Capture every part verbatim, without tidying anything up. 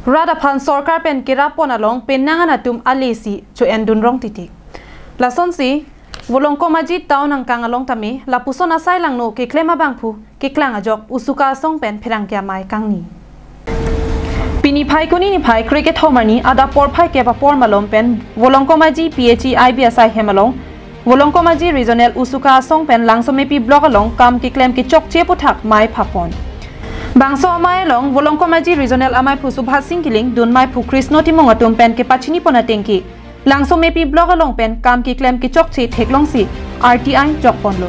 Rat aphan sorkar pen kerap pon along penang an atum alesi cho-endun rong titik. Lasonsi, Volongkom Aji town angkang along tame, lapuson asai langno keklem abangphu, keklang ajok, USUKA asong pen pherangke amei kangni. Pini Phaikuni niphai krekethom arni adap porphai kep apor malom pen Volongkom Aji P H E I B asai hem along Volongkom Aji Regional USUKA asong pen Langsomepi Block along kam keklem kechokche aputhak mei phapon. Bangso amei along Volongkom Aji Regional ameiphu Subhash Singh Killing, dun meiphu Krishno Timung atum pen kepachini pon atengke, Langsomepi Block along pen kam keklem kechokche theklongsi R T I jokponlo.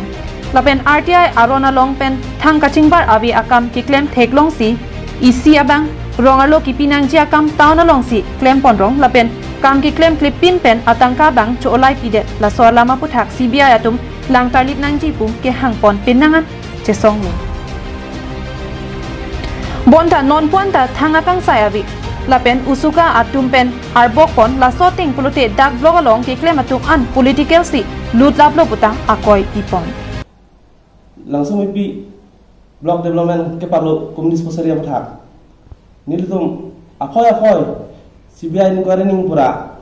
Lapen R T I aron along pen thang kachingbar ave akam keklem theklongsi isi abang rong arlo kepi nangji akam town alongsi klem pon rong lapen kam keklem klepin pen atangka abang cho-olai pidet, laso alam aputhak C B I atum lang tarlip nangji pu kehang pon penang an chesonglo. Bonta non puan ta thang akangsai ave. Lapen USUKA atum pen arbok pon, laso ateng pulote dak block along keklem atum an political si lutlaplo puta akoi pipon. Langsomepi Block Development kepalo Communist posari aputhak, nelitum akhoi akhoi C B I inquiry ning pura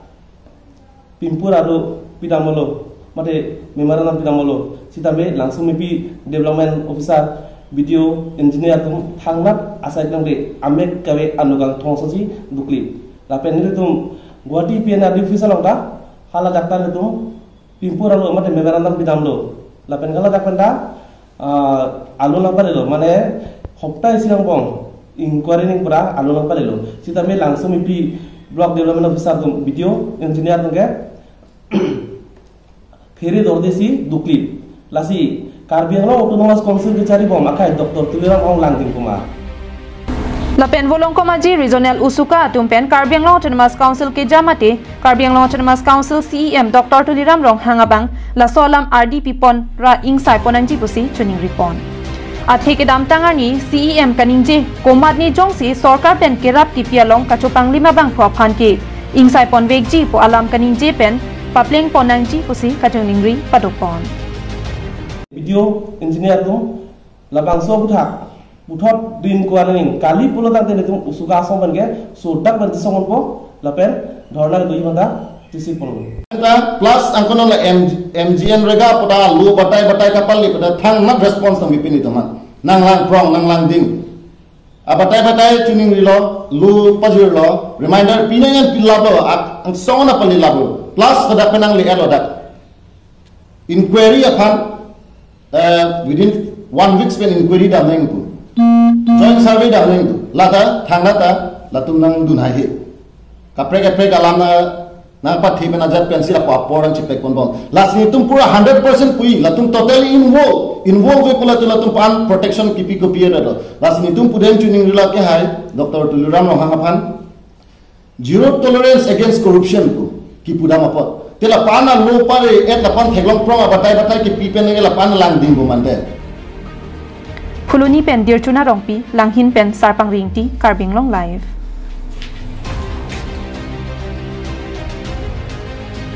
pimpur arlo pidamlo, mate memorandum pidamlo. Sitame Langsomepi Development Officer, B D O, engineer atum thangnat asai nangde amek kave anukang thongsosi dukli. Lapen nelitum Guwahati P N R D office along ta hala dak ta nelitum pimpur arlo mate memorandum pidamlo. Lapen hala dak pen ta, ah, alo nangpalelo, mane hopta isi angbong inquiry ning pura alo nangpalelo. Sitame Langsomepi Block Development Officer atum, B D O, engineer atum ke phere dordesi dukli. Lasi Karbi Anglong Autonomous Council kecharibom akhai Doctor Tuliram Ronghang langding puma. Lapen Volongkom Aji Regional USUKA atum pen Karbi Anglong Autonomous Council kejamate Karbi Anglong Autonomous Council C E M Doctor Tuliram Ronghang abang laso alam ardi pipon ra ingsai pon nangji pusi choningri pon. Athe kedamtang arni C E M kaningje komatne jongsi sorkar pen kerap kepi along kachopanglim abangphu aphan ke ingsai pon vekji pu alam kaningje pen papleng pon nangji pusi kachoningri padopon. B D O, engineer atum labangso aputhak puthot din kuan ning kali pulo tangte nelitum USUKA asong pen ke sodak pen tisong po lapen dhorna kedo imata tisi pon. Ta plus angkono la M-, MGNREGA pu ta lo batai batai kapal li pu ta thangnat response nangpipin itum an. Nanglang prong, nanglang ding. Abatai batai choningrilo, lo pajirlo, reminder pinangan pilaplo, ak-, angsong na palilaplo. Plus pada penang le elo dak. Inquiry aphan, eh, within one weeks pen inquiry damnang pu. Joint survey damnang pu. Lata thangnat ta latum nangdun haihe. Kaprek kaprek alam na nangpathi pen ajat pensi lapu apor nangchipek ponbom. Lasi nelitum pura hundred percent pu-i, latum totally involve. Involve ve pu latum, latum pan protection kipi kopi ada do. Lasi nelitum pudam choningrilo ke hai, Doctor Tuliram Ronghang aphan zero tolerance against corruption pu kipu dam apot. Te lapan alo pare et lapan theklong prong abatai batai kipi pen nangke lapan langding bomante. Phuloni pen Dirchuna Rongpi, Langhin pen Sarpang Ringti, Karbi Anglong Live.